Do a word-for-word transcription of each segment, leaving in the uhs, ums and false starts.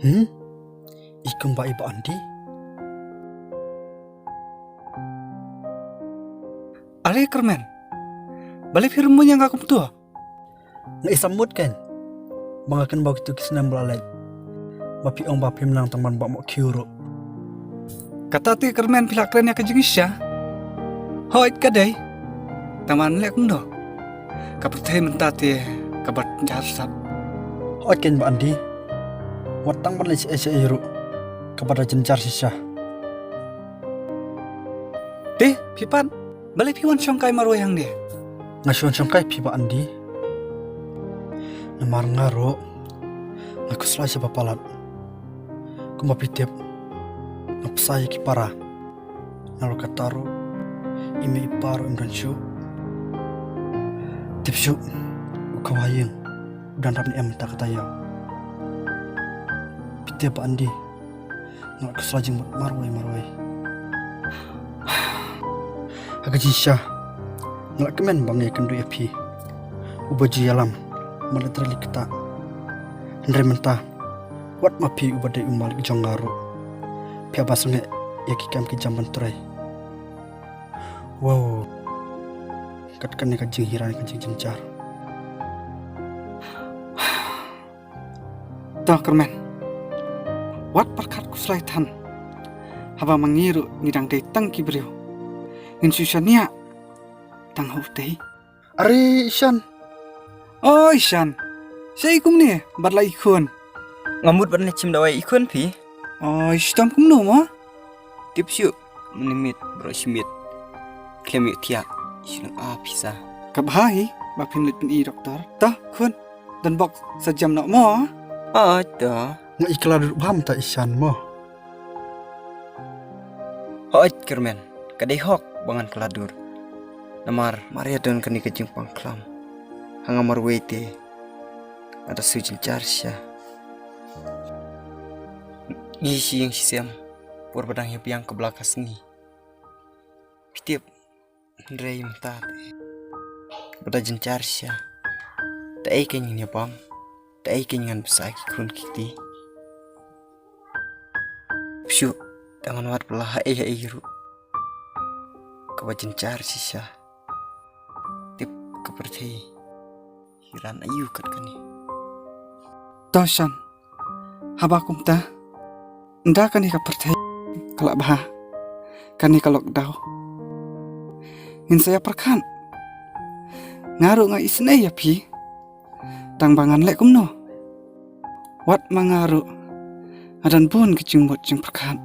Hmm? I kumba i ba Andi? Are Kyrmen. Balei phi rung muin ïa nga kumto? Nga i samut kein ba nga kynmaw kito ki snem ba la leit, ba phi ong ba phim nang tang ban bah mohkhiew ruh. Kata te Kyrmen phi la kren ïa ka jingshisha. Hooid ka dei. Tang ban leh kumno? Ka pyrthei mynta te kaba jynjar shisha. Hooid kein ba Andi. Wat tang ban leh shaei shaei ruh kaba da jynjar shisha. Te phi pat, balei phi wan shongkai marwei hangne? Nga shu wan shongkai phi ba Andi. Namar nga ruh nga khuslai sha ba palat. Kumba phi tip, nga pynshai ïa ki para. Naduh kata ruh i mei i pa ruh im don shuh. Tip shuh, u khawai ïing u dang dap ne em mynta ka taïew. Phi tip ba Andi, nga la khuslai jingmut marwei marwei. Ha ka jingshisha nga la kmen ba ngan ïakynduh ïa phi, uba ju ïalam, mala trei lei kata. Hynrei mynta wat ma phi uba dei u malik jong nga ruh phi hap ban sangeh ïa ki kam ki jam ban trei. Wow. Kat kane ka jinghiran ka jingjynjar. To Kyrmen, wat pyrkhat khuslai than. Haba ma ngi ruh ngi dang dei tang ki briew, ngin shu shaniah tang ha utei. Are Ishan. O Ishan, shaei kumne bad la i khun? Nga mut ban leit shim dawai i khun phi. O, shitom kumno mo? Tip shuh, mynne miet baroh shi miet khlem ïohthiah, shu nang ap pisa. Ka bha hi ba phin leit pyni doktor. To khun, don bok sa jem noh mo. Hooid to. Nga i kylla dur bha mynta Ishan mo. Hooid Kyrmen, ka dei hok ba ngan kylla dur. Namar mar ïa don kane ka jingpang khlam ha nga marwei te, nga da shu jynjar shisha. Ngi shi ïing shi sem por ba dang ïa biang ka bla ka sngi. Phi tip, hynrei mynta te ba da jynjar shisha. Te ei kein ngin ïa bam, te ei kein ngan bsa ki khun ki kti. Shuh, tang ngan wad ba la haei haei ruh. Kaba jynjar shisha. Tip ka pyrthei hi ran aiu kat kane. To Shan, haba kumta, ynda kane ka pyrthei ka la bha, kane ka lockdown, ngin sa ïa pyrkhat. Nga ruh nga isynei ïa phi. Tang ba ngan leh kumno? Wat ma nga ruh nga don bun ki jingmut jingpyrkhat.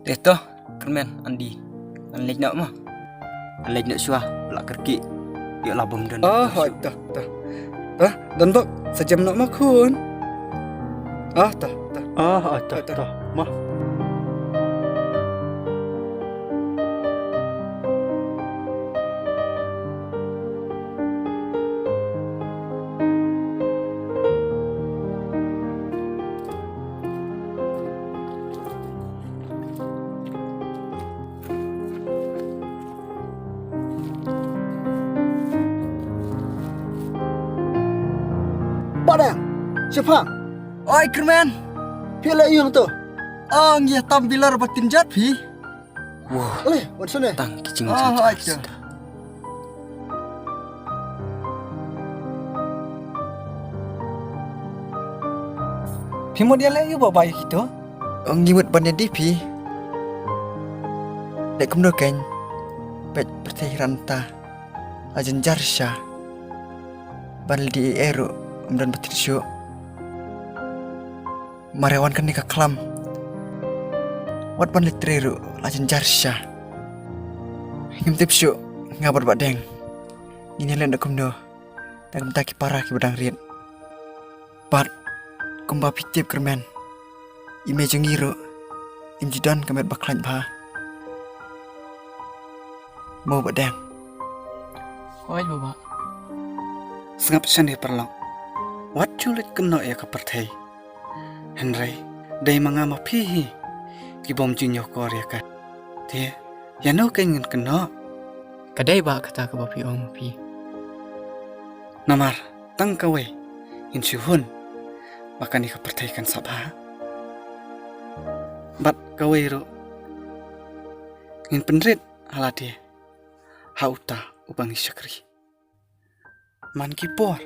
Te to, Kyrmen, Andi, ngan leit noh ma. Ngan leit noh shuwa, ba la kyrkieh. Ïoh la bym don. Oh, hooid, to, to. To, don bok sa jem noh ma khun. Ah, to, to. Ah, hooid, to, to. Ma. Bah Deng, Shipang. Oi Kyrmen. Phi leh ïa u to? Ong ïa tam bilar ba tin jat phi. Wow. Leh, wan shane. Tang ki jing. Ah, jing ai jing. Phi mut ïa leh ïa u ba bai kito? Ong ngi mut ban ïa dih phi. Leh kumno kein. Peit pyrthei ranta. La jynjar sha. Ban leh dih ei ei ruh ym don ba thied shuh. Mar ïa wan kane ka khlam. Wat ban leit trei ruh la jynjar shisha. Ngim tip shuh nga bad Bah Deng ngin ïaleh da kumno da kumta ki para kiba dang rit. Bad kumba phi tip Kyrmen, i mei jong ngi ruh im ju don ka met ba khlaiñ bha. Mo Bah Deng? Hooid baba. Sngap shane paralok. Wat ju leit kynnoh ïa ka pyrthei. Hynrei dei ma nga ma phi hi ki bym ju ñiewkor ïa ka. Te ïano kein ngan kynnoh? Ka dei ba kata kaba phi ong ma phi. Namar Tang kawei ngin shu hun ba kane ka pyrthei kan sah bha. Bad kawei ruh ngin pynrit ha lade ha uta uba ngi shakri. Man ki por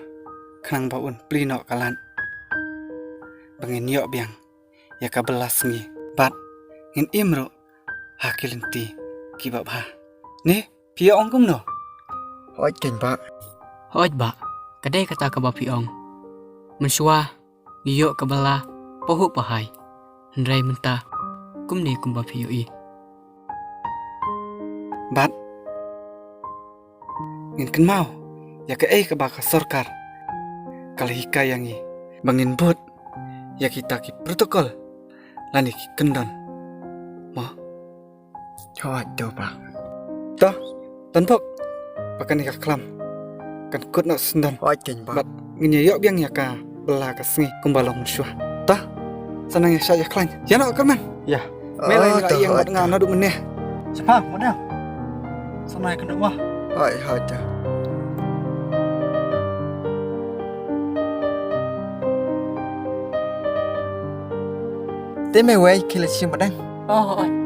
khnang ba un plie noh ka lad ba ngin ïoh biang ïa ka bylla sngi bad ngin im ruh ha ki lynti kiba bha. Ne, phi ïa ong kumno? Hooid keiñ bah. Hooid bah, ka dei kata kaba phi ong. Mynshuwa ngi ïoh ka bylla pahuh pahai, hynrei mynta kumne kumba phi ïohi. Bad ngin kynmaw ïa kaei kaba ka sorkar ka la hikai ïa ngi, ba ngin bud ïa kita ki protocol lane ki kyndon. Mo? Hooid to bah. To, don bok ba kane ka khlam kan kut noh syndon. Hooid keiñ bah. Bad ngin ïa ïoh biang ïa ka bylla ka sngi kumba long mynshuwa. To, sa nang ïa shah ïa khlaiñ. Ïa noh Kyrmen. Ïa. Me la ïa ïeng bad nga naduh mynne. Shipang, mo dang. Sa nang ïa kynduh mo. Hooid, hooid to. Te me wei khie leit shim mo dang. Oh, hooid.